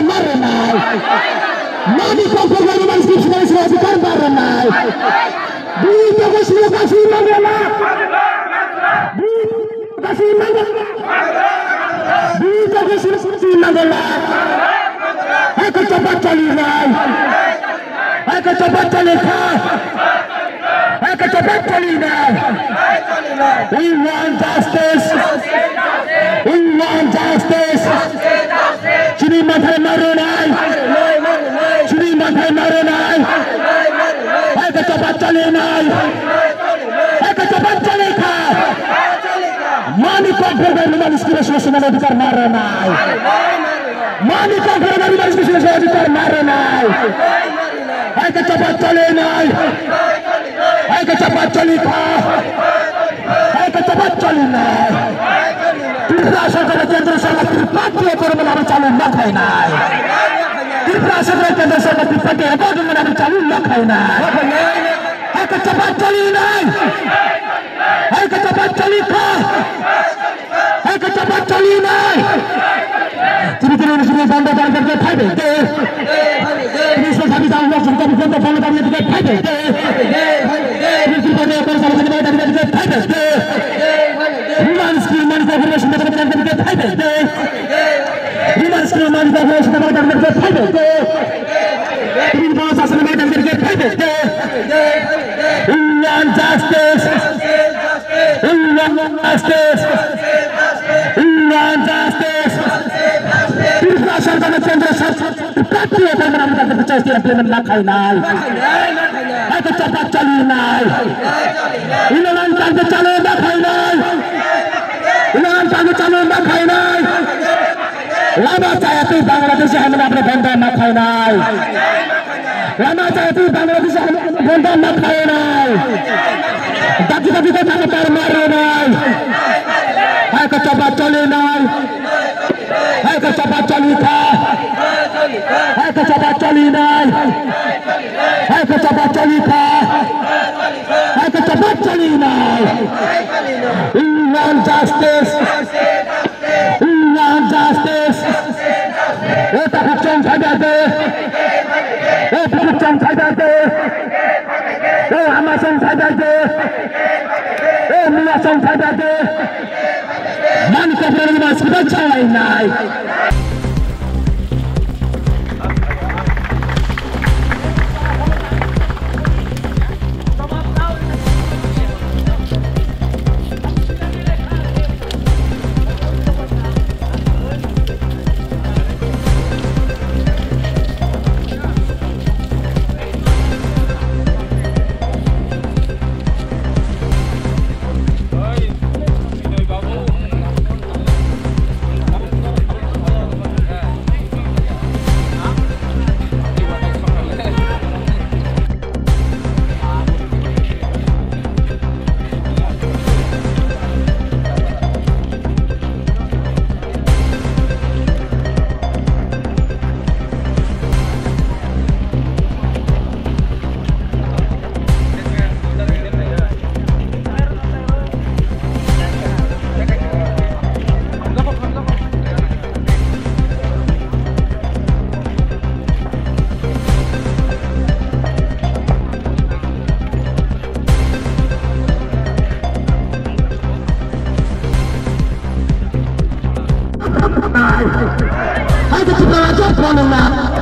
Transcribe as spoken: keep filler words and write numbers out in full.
Maranai. Mani kok kok mani mani skip skip skip skip maranai. Bui toko sini kasi maranai. Bui kasi maranai. Bui toko sini kasi maranai. Hai ko cepat cari nai. Hai ko cepat cari kha. Hai ko cepat cari nai. We want justice. We want justice. Chini mathai maranai. Chini mathai maranai. Hai ka chapat chali nai. Hai ka chapat chali kha. Mani kok berbai mani skira sila sila adhikar maranai. Mani kok berbai mani skira sila adhikar maranai. Hai ka chapat chali nai. Hai ka chapat chali kha. Hai ka chapat chali nai. Tripura sarkar, kendra sarkar, tripatya korma nami chalu ma khai nai. Tripura sarkar, kendra sarkar, tripatya korma nami chalu ma khai nai. Hai ka chapat chali nai. Hai ka chapat chali kha. Hai ka chapat chali nai. Chini chini chini banda banda ke phai de. Chini chini chini banda banda ke phai de. Chini chini banda banda ke phai de. Human skill man ko human skill man ko ke phai de. Human skill man ko human skill man ko ke phai de. Chini banda sasana man ko ke phai de. Human justice. We want justice. We want justice. Tripura sarkar, kendra sarkar, tripatya korma nami justice implement ma khai nai. Hai ka chapat chali nai. Inonan tangte chalo ma khai nai. Inonan tangte chalo ma khai nai. Lama chaya twi Bangladesh hai mane apne banda ma khai nai. Lama chaya twi Bangladesh hai mane banda ma khai nai. Dati dati ko thang tar maro nai. Hai ka chapat chali nai. Hai ka chapat chali kha. Hai ka chapat chali nai. Hai ka chapat chali kha. Hai ka chapat chali nai. We want justice. We want justice. O takhuk chong phai bai de. O bukhuk chong phai bai de. O ama chong phai bai de. O mia chong phai bai de. Mani kok rani mas kita chalai nai. Hai ka chipra aja phone na.